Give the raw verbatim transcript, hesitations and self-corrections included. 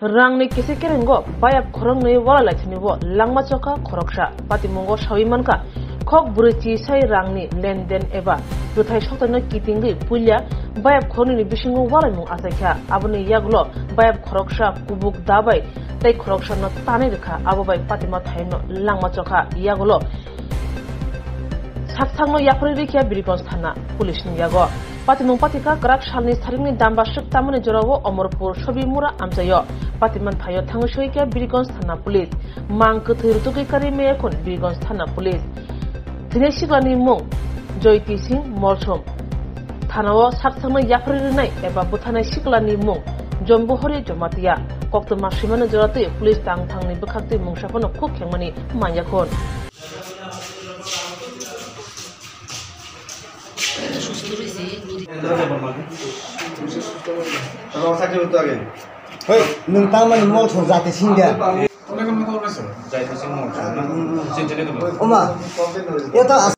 Rangni kisi kerengo bayap khoroknwi walai laithani o langma chokha khoroksa. Patimungo sawi mankha, khok bwrwi chisai rangni lenden eba bwthai soktaino kitingwi puila bayap khoroknwini bisingo walaimung achaikha. Aboni yagulo bayap khoroksa kubuk dabai tei khoroksano tanwi rwkha, abo bai patima thaino langma chokha. Yagulo Sakthangno yapharwi rikha Birigons thana police ni yago. Patimung patikha kwrak salni saringni damba swk tamani jorao Omorpur Sobimura amchaio. Patiman thaio thangwi soikha Birigons thana police. Mang kwthwi rutugwi kari maya khun Birigons thana police. Thwinai siklani mung Joyti Singh Molsom. Thanao sakthangno yapharwi rwnai eba bwthanai siklani mung Jombuhori Jomatia. Koktwma swimani joratwi police tangthangni bwkhaktwi mungsa phano khuk khengmani manya khun. Hoi, nwng tamani mol song jati singya. Oma, eto